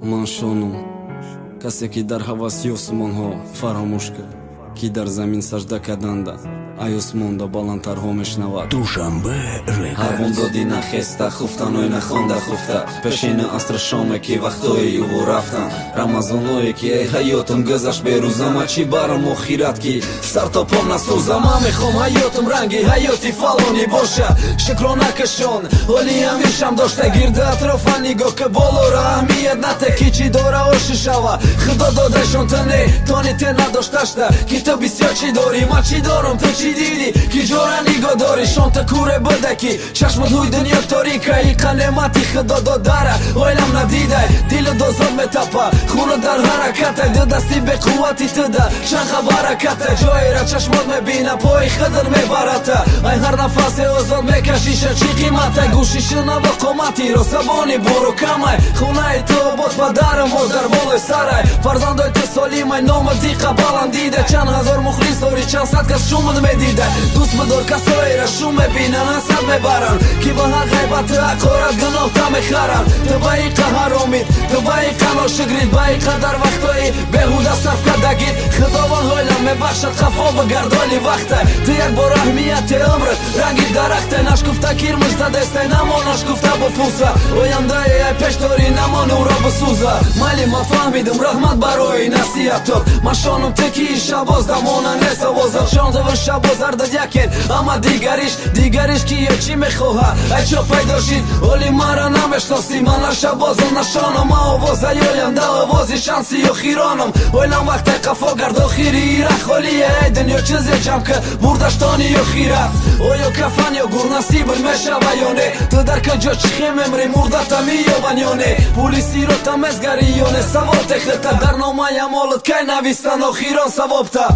Ман шонум, касе ки дар ҳаваси осмонҳо фаромӯш кард, ки дар замин сажда карданда ай осмонда баландтарҳо мешнавад. Душанбе Рекорд. Ҳарвонзодӣ нахеста, хуфтаной нахонда хуфта, пешини аср шоме ки вақтҳои ӯ рафтан, рамазоное ки эй ҳаётам гузашт берӯзама, чӣ барам охират, ки сартопом насӯзам? Ман мехом ҳаётам ранги ҳаёти фалонӣ боша. Шукрона кашон ҳоли ҳамешам дошта. Гирди атрофа нигоҳ ки, болора аҳамият нате, ки чӣ дора оши шава. Худо додашон, ту не тони те надошташта, ки ту бисёр чӣ дорӣ. Ман чӣ дорам, ту чӣ дидӣ, ки ҷора нигоҳ дорӣ? Шон ту куре буда, ки чашмат ҳуй дунё торика. Иқа неъмати худо додара ойлам надидай. Дилу дозор метапа, хуна дар ҳараката, ду дасти беқуввати туда чанха бараката. Ҷоера чашмот мебина, пои хидр мебарата. Ай ҳар нафасе озод мекашиша, чӣ қимата? Гӯши шунава, қоматиро забони буру камай. Хонаи ту обод, падару модар болои сарай, фарзандои ту солимай, ному диқа баланд дида. Чанд ҳазор мухлис дорӣ, чанд сад кас шумуд медида. Дӯст бидор касоеро, шум мебинанд, ҳасад мебаранд, ки ба ҳар ғайбати ҳақорат гуноҳта мехаранд. Ту ба иқа ҳаромид, ту ба иқа ношукрид, ба иқадар вақтҳои беҳуда сарф кардагид. Худованд ҳойлам мебахшад, хафо бигардоли вақта. Ту як бор аҳамияти умрат ранги дарахте, нашкуфта кирмиш задестай, намон нашкуфта бупӯса. Ояндаи ай пеш дорӣ, намон ӯро бисӯза. Майли, ман фаҳмидум, раҳмат барои насиҳатот. Ман шонум, ту ки шабоз дамона нест овозат. Шонзову шабоз ардад якен, амма дигариш, дигариш ки ё чӣ мехоҳад? Ай чо пайдо шид? Оли мара намешносӣ. Ман на шабозам, на шонам, ман овозаи оянда, овози шанси охиронам. Ойлам вақте қафо гард, охири ира холие. Эй дунё, чизе ҷамъ ки бурдаштони охират. Оё кафан ё гур насибат мешава ё не? Ту дар куҷо чӣ хел мемрӣ, мурдата меёбанд ё не? Пули сирота мезгарӣ ё не? Савол техита дар номаи амолат кай навистан охирон савобта?